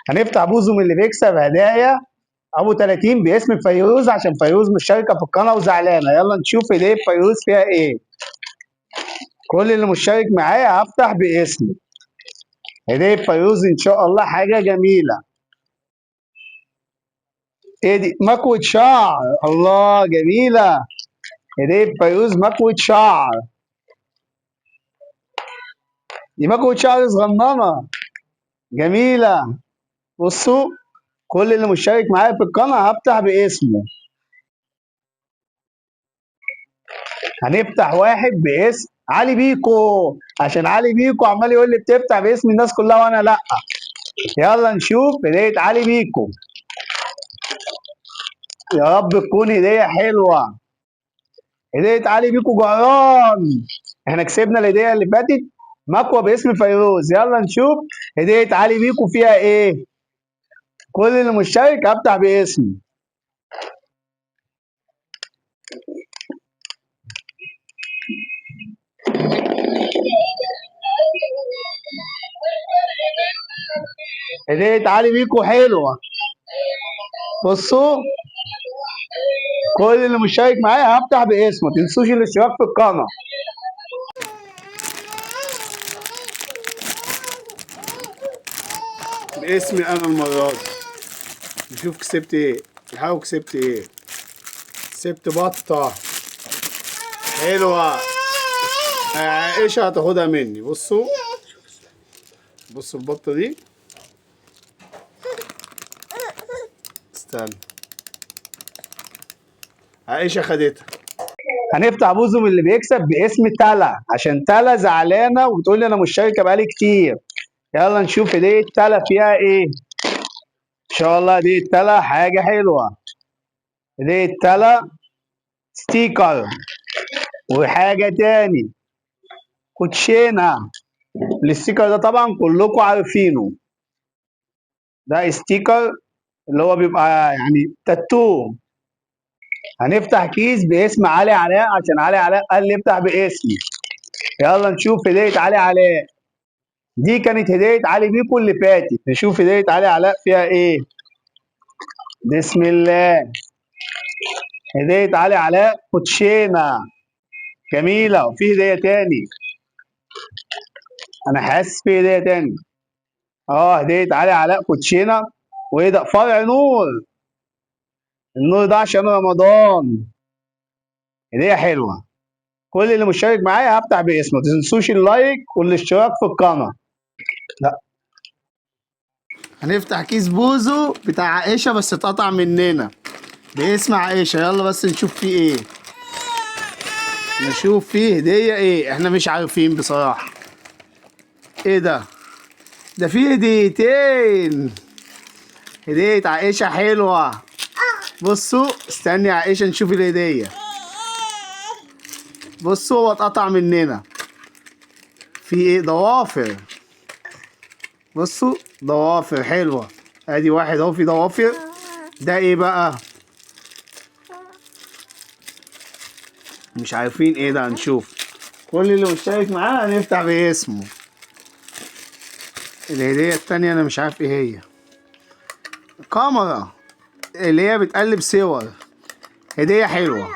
هنفتح بوزو من اللي بيكسب هدايا ابو 30 باسم فيروز، عشان فيروز مشتركة في القناة وزعلانه. يلا نشوف هديه فيروز فيها ايه. كل اللي مشترك معايا هفتح باسمه. هديه فيروز ان شاء الله حاجة جميلة. ايه دي؟ مكوة شعر. الله جميلة. هديه فيروز مكوة شعر. دي مكوة شعر صغننه جميلة. بصوا كل اللي مشترك معايا في القناة هفتح باسمه. هنفتح واحد باسم علي بيكو، عشان علي بيكو عمال يقول لي بتفتح باسم الناس كلها وانا لا. يلا نشوف هدية علي بيكو، يا رب تكون هدية حلوة. هدية علي بيكو جران. احنا كسبنا الهدية اللي فاتت مكوة باسم فيروز. يلا نشوف هدية علي بيكو فيها ايه. كل اللي مشترك هفتح باسمه. هدية علي بيكو حلوة. بصوا كل اللي مشترك معايا هفتح باسمه، ما تنسوش الاشتراك في القناة. باسمي انا المرة دي. نشوف كسبت ايه. الحقوا كسبت ايه. كسبت بطة حلوة. عائشة هتاخدها مني. بصوا بصوا البطة دي. استنى، عائشة خدتها. هنفتح بوزو من اللي بيكسب باسم تالا، عشان تالا زعلانة وبتقول لي أنا مشتركة بقالي كتير. يلا نشوف هدية تالا فيها إيه. إن شاء الله هدية تالا حاجة حلوة. هدية تالا sticker وحاجة تاني كوتشينة. ال sticker ده طبعا كلكم عارفينه، ده sticker اللي هو بيبقى يعني تاتو. هنفتح كيس باسم علي علاء، عشان علي علاء قال لي افتح باسمي. يلا نشوف هدية علي علاء. دي كانت هدية علي بيكو اللي فاتت. نشوف هدية علي علاء فيها ايه. بسم الله. هدية علي علاء كوتشينة جميلة. وفي هدية تاني، انا حاسس في هدية تاني. هدية علي علاء كوتشينة. وايه ده؟ فرع نور. النور ده عشان رمضان. هدية حلوة. كل اللي مشترك معايا هفتح باسمه. ما تنسوش اللايك والاشتراك في القناة. لا هنفتح كيس بوزو بتاع عائشة، بس اتقطع مننا باسم عائشة. يلا بس نشوف فيه ايه. نشوف فيه هدية ايه، احنا مش عارفين بصراحة. ايه ده؟ ده فيه هديتين. هدية عائشة حلوة. بصوا استني يا عائشة نشوف الهدية. بصوا هو اتقطع مننا. في ايه؟ ضوافر. بصوا ضوافر حلوة. ادي واحد اهو في ضوافر. ده ايه بقى؟ مش عارفين ايه ده. هنشوف. كل اللي مشترك معانا هنفتح باسمه. الهدية التانية انا مش عارف ايه هي. كاميرا اللي هي بتقلب صور. هدية حلوة.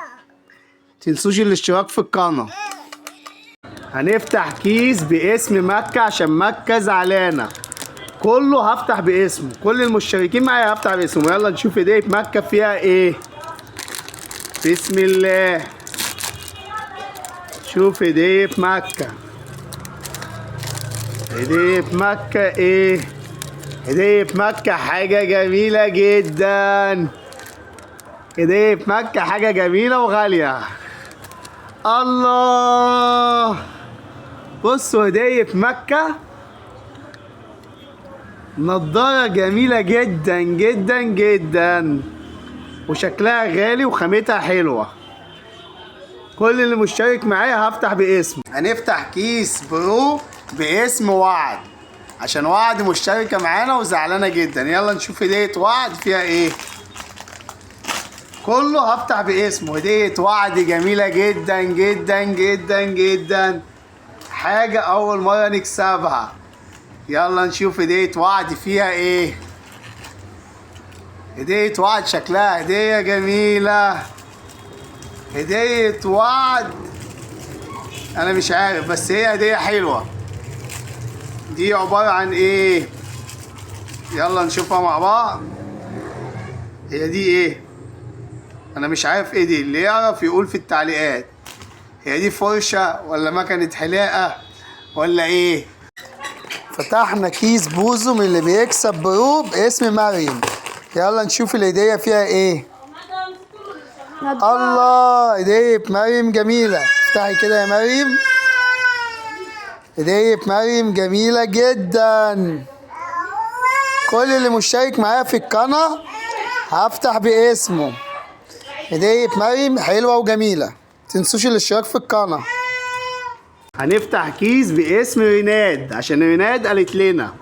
متنسوش الاشتراك في القناة. هنفتح كيس باسم مكة عشان مكة زعلانة. كله هفتح باسمه، كل المشتركين معايا هفتح باسمه. يلا نشوف هدية مكة فيها ايه. بسم الله. شوف هدية مكة. هدية مكة ايه؟ هدية مكة حاجة جميلة جدا. هدية مكة حاجة جميلة وغالية. الله. بصوا هدية مكة نضارة جميلة جدا جدا جدا، وشكلها غالي وخامتها حلوة. كل اللي مشترك معايا هفتح باسمه. هنفتح كيس برو باسم وعد، عشان وعد مشتركة معانا وزعلانة جدا. يلا نشوف هدية وعد فيها ايه. كله هفتح باسمه. هدية وعد جميلة جدا جدا جدا جدا، حاجة أول مرة نكسبها. يلا نشوف هدية وعد فيها ايه. هدية وعد شكلها هدية جميلة. هدية وعد انا مش عارف، بس هي هدية حلوة. دي عبارة عن ايه؟ يلا نشوفها مع بعض. هي دي ايه؟ انا مش عارف ايه دي، اللي يعرف يقول في التعليقات. هي دي فرشة ولا مكنة حلاقة ولا ايه؟ فتحنا كيس بوزو من اللي بيكسب برو باسم مريم. يلا نشوف الهدية فيها ايه. الله، هدية مريم جميلة. افتحي كده يا مريم. هدية مريم جميلة جدا. كل اللي مشترك معايا في القناة هفتح باسمه. هدية مريم حلوة وجميلة، متنسوش الاشتراك في القناة. هنفتح كيس باسم ريناد عشان ريناد قالت لنا.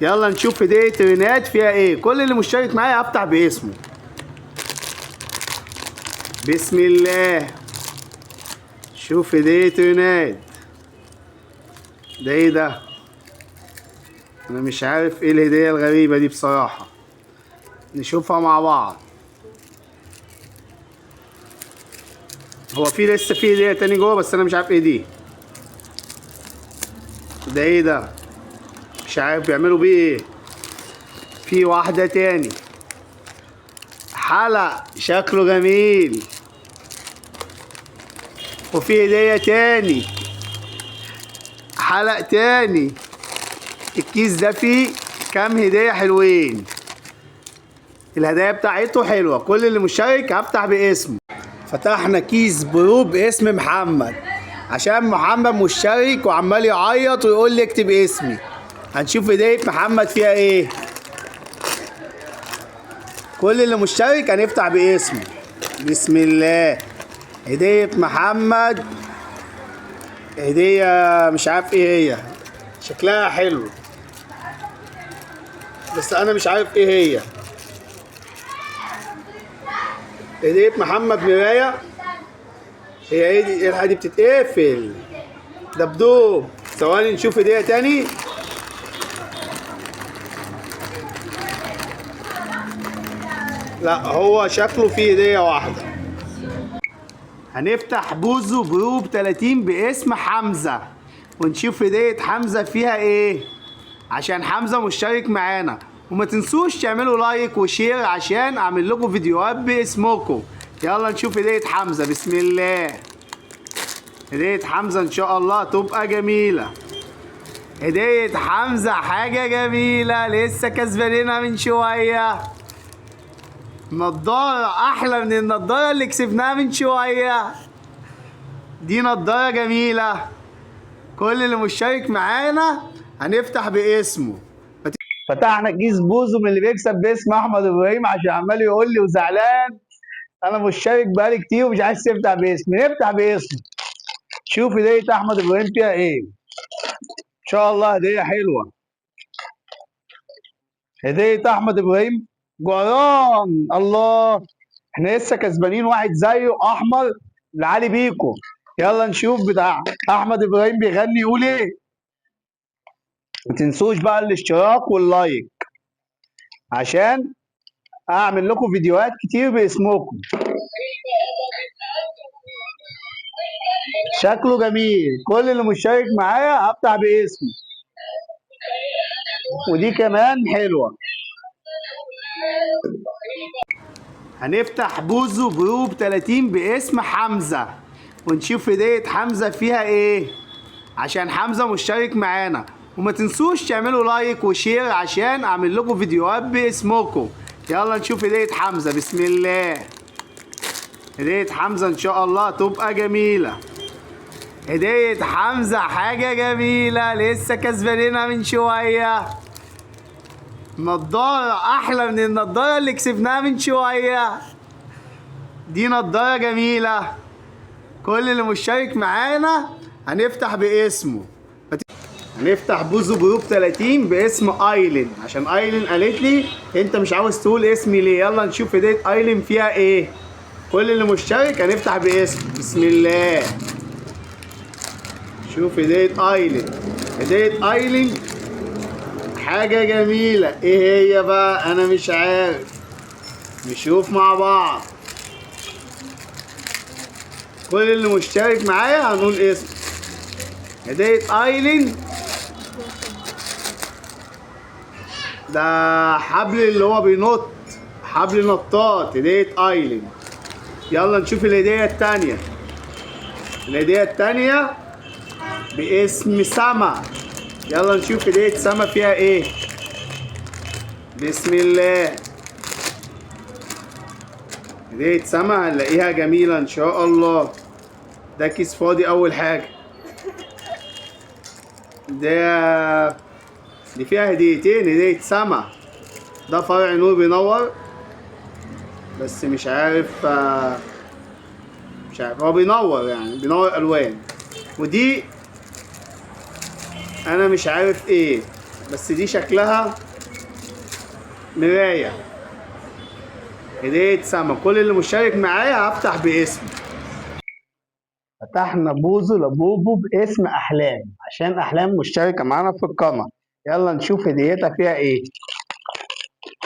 يلا نشوف هدية ريناد فيها ايه. كل اللي مشترك معايا هفتح باسمه. بسم الله. شوف هدية ريناد. ده ايه ده؟ انا مش عارف ايه الهدية الغريبة دي بصراحة. نشوفها مع بعض. هو في لسه في هدية تاني جوه بس انا مش عارف ايه دي. ده ايه ده؟ مش عارف بيعملوا بيه ايه. في واحدة تاني، حلق شكله جميل. وفي هدية تاني، حلق تاني. الكيس ده فيه كام هدية حلوين. الهدايا بتاعته حلوة. كل اللي مشترك هفتح باسمه. فتحنا كيس برو باسم محمد عشان محمد مشترك وعمال يعيط ويقول لي اكتب اسمي. هنشوف هدية محمد فيها ايه. كل اللي مشترك هنفتح باسمه. بسم الله. هدية محمد هدية مش عارف ايه هي، شكلها حلو بس انا مش عارف ايه هي. هدية محمد مراية. هي ايه دي؟ ايه الحاجة دي بتتقفل؟ دبدوب. ثواني نشوف هدية تاني. لا هو شكله فيه هدية واحدة. هنفتح بوزو برو 30 باسم حمزة ونشوف هدية حمزة فيها ايه، عشان حمزة مشترك معانا. وما تنسوش تعملوا like و share عشان اعمل لكم فيديوهات باسمكم. يلا نشوف هدية حمزة. بسم الله. هدية حمزة ان شاء الله تبقى جميلة. هدية حمزة حاجة جميلة، لسه كسبانينها من شوية. نضارة احلى من النضارة اللي كسبناها من شوية. دي نضارة جميلة. كل اللي مشترك معانا هنفتح باسمه. فتحنا كيس بوزو من اللي بيكسب باسم احمد ابراهيم عشان عمال يقول لي وزعلان انا مشترك بقالي كتير ومش عايز تفتح باسمي. نفتح باسمه. شوف هدية احمد ابراهيم فيها ايه. ان شاء الله هدية حلوة. هدية احمد ابراهيم جران. الله، احنا لسه كسبانين واحد زيه احمر لعلي بيكو. يلا نشوف بتاع احمد ابراهيم بيغني يقول ايه. ما تنسوش بقى الاشتراك واللايك عشان اعمل لكم فيديوهات كتير باسمكم. شكله جميل. كل اللي مشترك معايا هفتح باسمه. ودي كمان حلوة. هنفتح بوزو برو 30 باسم حمزة ونشوف هدية حمزة فيها ايه، عشان حمزة مشترك معانا. وما تنسوش تعملوا like و share عشان اعمل لكم فيديوهات باسمكم. يلا نشوف هدية حمزة. بسم الله. هدية حمزة ان شاء الله تبقى جميلة. هدية حمزة حاجة جميلة، لسه كسبانينها من شوية. نضارة احلى من النضارة اللي كسبناها من شوية. دي نضارة جميلة. كل اللي مشترك معانا هنفتح باسمه. هنفتح بوزو برو 30 باسم ايلين عشان ايلين قالت لي انت مش عاوز تقول اسمي ليه. يلا نشوف هدية ايلين فيها ايه. كل اللي مشترك هنفتح باسمه. بسم الله. شوف هدية ايلين. هدية ايلين حاجة جميلة. ايه هي بقى؟ انا مش عارف. نشوف مع بعض. كل اللي مشترك معايا هنقول اسم. هدية ايلين، ده حبل اللي هو بينط، حبل نطاط، هدية ايلين. يلا نشوف الهدية التانية. الهدية التانية باسم سما. يلا نشوف هدية سما فيها ايه. بسم الله. هدية سما هنلاقيها جميلة ان شاء الله. ده كيس فاضي اول حاجة. ده دي فيها هديتين. هدية سما ده فرع نور بينور، بس مش عارف، مش عارف هو بينور يعني بينور الوان. ودي انا مش عارف ايه، بس دي شكلها مراية. هدية سما. كل اللي مشترك معايا هفتح باسمه. فتحنا بوزو لبوبو باسم احلام عشان احلام مشتركة معانا في القناة. يلا نشوف هديتها فيها ايه.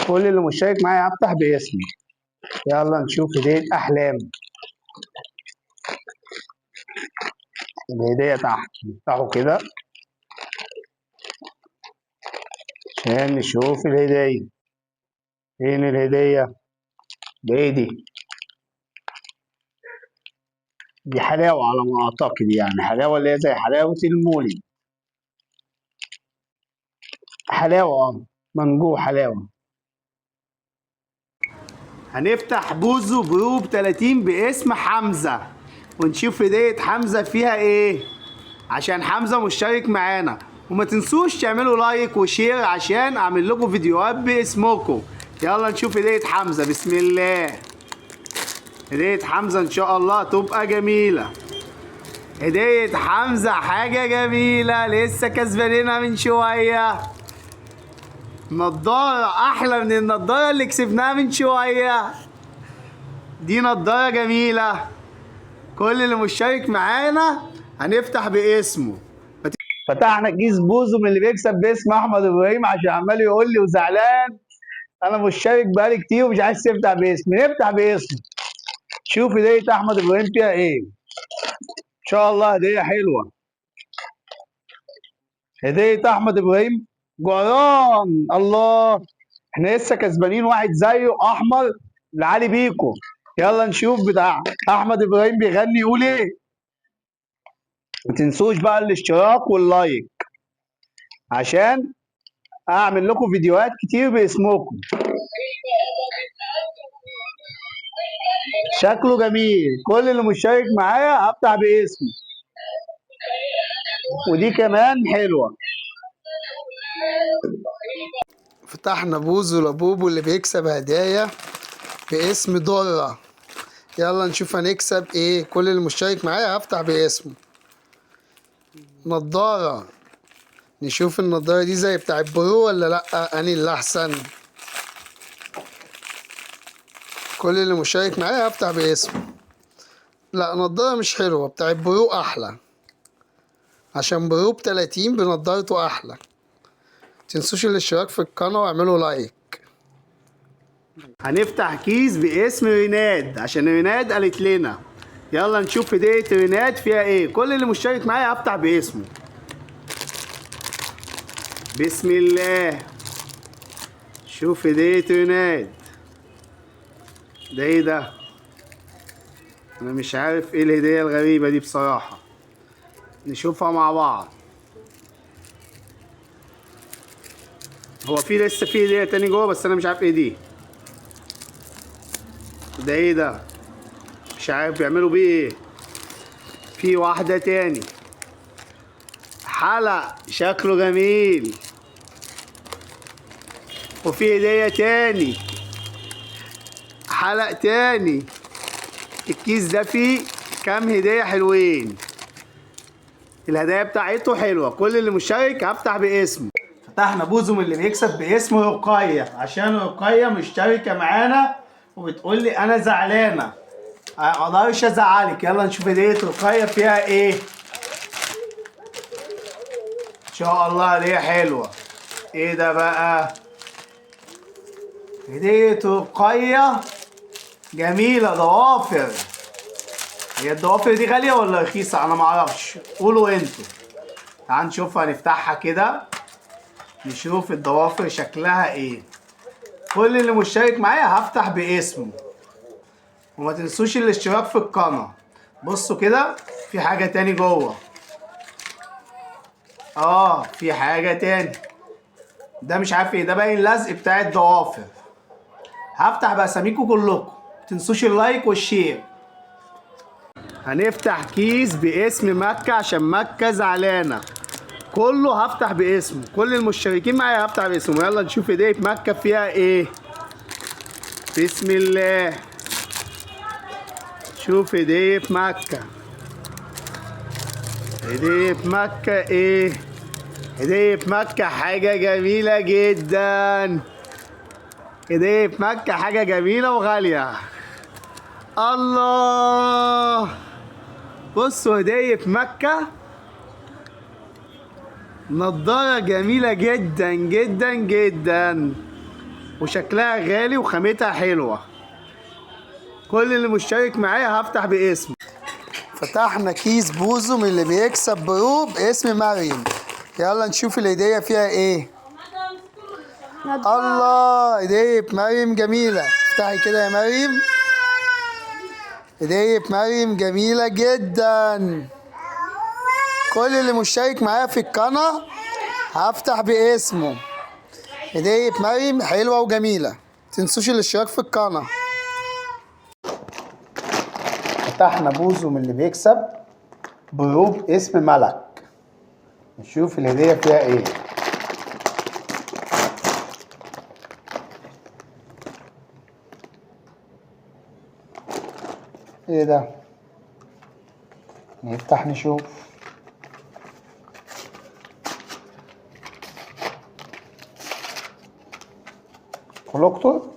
كل اللي مشترك معايا هفتح باسمه. يلا نشوف هدية احلام. الهدية تحت، نفتحه كده عشان نشوف الهدية. فين الهدية؟ ده ايه دي؟ دي حلاوة على ما اعتقد، يعني حلاوة اللي هي زي حلاوة المولد. حلاوة، منجو حلاوة. هنفتح بوزو Pro 30 باسم حمزة ونشوف هدية حمزة فيها ايه، عشان حمزة مشترك معانا. وما تنسوش تعملوا like و share عشان اعمل لكم فيديوهات باسمكم. يلا نشوف هدية حمزة. بسم الله. هدية حمزة ان شاء الله تبقى جميلة. هدية حمزة حاجة جميلة، لسه كسبانينها من شوية. نضارة احلى من النضارة اللي كسبناها من شوية. دي نضارة جميلة. كل اللي مشترك معانا هنفتح باسمه. فتحنا كيس بوزو من اللي بيكسب باسم احمد ابراهيم عشان عمال يقول لي وزعلان انا مشترك بقالي كتير ومش عايز تفتح باسمي. نفتح باسمه. شوف هدية احمد ابراهيم فيها ايه. ان شاء الله هدية حلوة. هدية احمد ابراهيم جعران. الله، احنا لسه كسبانين واحد زيه احمر لعلي بيكو. يلا نشوف بتاع احمد ابراهيم بيغني يقول ايه. ما تنسوش بقى الاشتراك واللايك عشان اعمل لكم فيديوهات كتير باسمكم. شكله جميل. كل اللي مشترك معايا هفتح باسمه. ودي كمان حلوة. فتحنا بوزو لبوبو اللي بيكسب هدايا باسم درة. يلا نشوف هنكسب ايه. كل اللي مشترك معايا هفتح باسمه. نضارة، نشوف النضارة دي زي بتاع برو ولا لأ، اني اللي احسن. كل اللي مشترك معايا هفتح باسمه. لا نضارة مش حلوة، بتاع برو احلى، عشان Pro ب30 بنضارته احلى. متنسوش الاشتراك في القناة واعملوا like. هنفتح كيس باسم ريناد عشان ريناد قالت لنا. يلا نشوف هدية ريناد فيها ايه. كل اللي مشترك معايا هفتح باسمه. بسم الله. شوف هدية ريناد. ده ايه ده؟ انا مش عارف ايه الهدية الغريبة دي بصراحة. نشوفها مع بعض. هو في لسه في هدية تاني جوه بس انا مش عارف ايه دي. ده ايه ده؟ مش عارف بيعملوا بيه ايه. في واحدة تاني. حلق شكله جميل. وفي هدية تاني. حلق تاني. الكيس ده فيه كام هدية حلوين. الهدايا بتاعته حلوة. كل اللي مشترك هفتح باسمه. فتحنا بوزو من اللي بيكسب باسم رقية عشان رقية مشتركة معانا وبتقول لي أنا زعلانة، ما أقدرش أزعلك. يلا نشوف هدية رقية فيها إيه. إن شاء الله هدية حلوة. إيه ده بقى؟ هدية رقية جميلة، ضوافر. هي الضوافر دي غالية ولا رخيصة؟ أنا معرفش، قولوا انتوا. تعال نشوفها، نفتحها كده نشوف الضوافر شكلها ايه. كل اللي مشترك معايا هفتح باسمه، وما تنسوش الاشتراك في القناة. بصوا كده، في حاجة تاني جوه. في حاجة تاني، ده مش عارف ايه ده، باين لزق بتاع الضوافر. هفتح بأساميكم كلكم، متنسوش ال like وال share. هنفتح كيس باسم مكة عشان مكة زعلانة. كله هفتح باسمه، كل المشتركين معايا هفتح باسمه. يلا نشوف هدية مكة فيها ايه. بسم الله. شوف هدية مكة، هدية مكة ايه؟ هدية مكة حاجة جميلة جدا. هدية مكة حاجة جميلة وغالية. الله، بصوا هدية مكة نضارة جميلة جدا جدا جدا، وشكلها غالي وخامتها حلوة. كل اللي مشترك معايا هفتح باسمه. فتحنا كيس بوزو من اللي بيكسب Pro باسم مريم. يلا نشوف الهدية فيها ايه. الله، هدية مريم جميلة. افتحي كده يا مريم. هدية مريم جميلة جدا. كل اللي مشترك معايا في القناة هفتح باسمه. هدية مريم حلوة وجميلة، متنسوش الاشتراك في القناة. فتحنا بوزو من اللي بيكسب Pro باسم ملك. نشوف الهدية فيها ايه. ايه ده؟ نفتح نشوف. كولوكتور.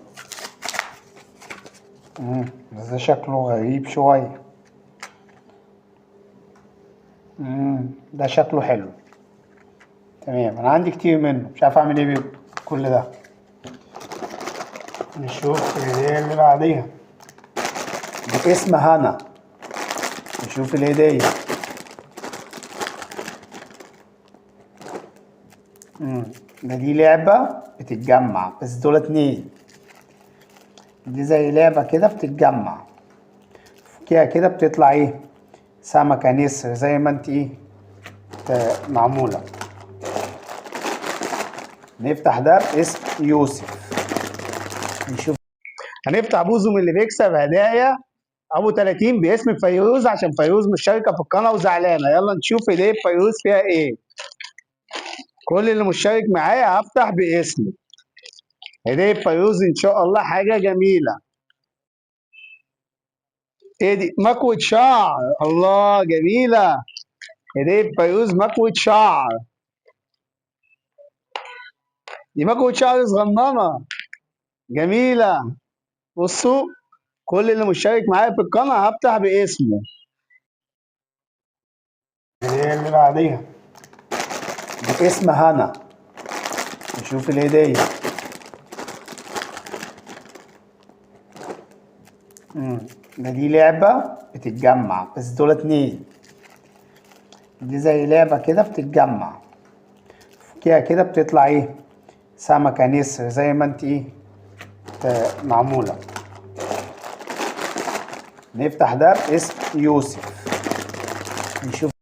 بس ده شكله غريب شوية. ده شكله حلو. تمام، انا عندي كتير منه، مش عارف اعمل ايه بيه كل ده. نشوف الهدية اللي بعديها باسم هنا. نشوف الهدية. ده دي لعبة بتتجمع، بس دول اتنين. دي زي لعبة كده بتتجمع، فكيها كده بتطلع ايه؟ سمكة نسر زي ما انت ايه معمولة. نفتح ده باسم يوسف. نشوف. هنفتح بوزو من اللي بيكسب هدايا ابو 30 باسم فيروز، عشان فيروز مشتركة في القناة وزعلانة. يلا نشوف هدية فيروز فيها ايه. كل اللي مشترك معايا هفتح باسمه. هدية فيروز ان شاء الله حاجة جميلة. ايه دي؟ مكوة شعر. الله، جميلة. هدية فيروز مكوة شعر. دي مكوة شعر صغننة جميلة. بصوا، كل اللي مشترك معايا في القناة هفتح باسمه. الهدية اللي بعديها باسم هنا. نشوف الهدية. ده دي لعبة بتتجمع، بس دول اتنين. دي زي لعبة كده بتتجمع، فكيها كده بتطلع ايه؟ سمكة نسر زي ما انت ايه معمولة. نفتح ده باسم يوسف. نشوف.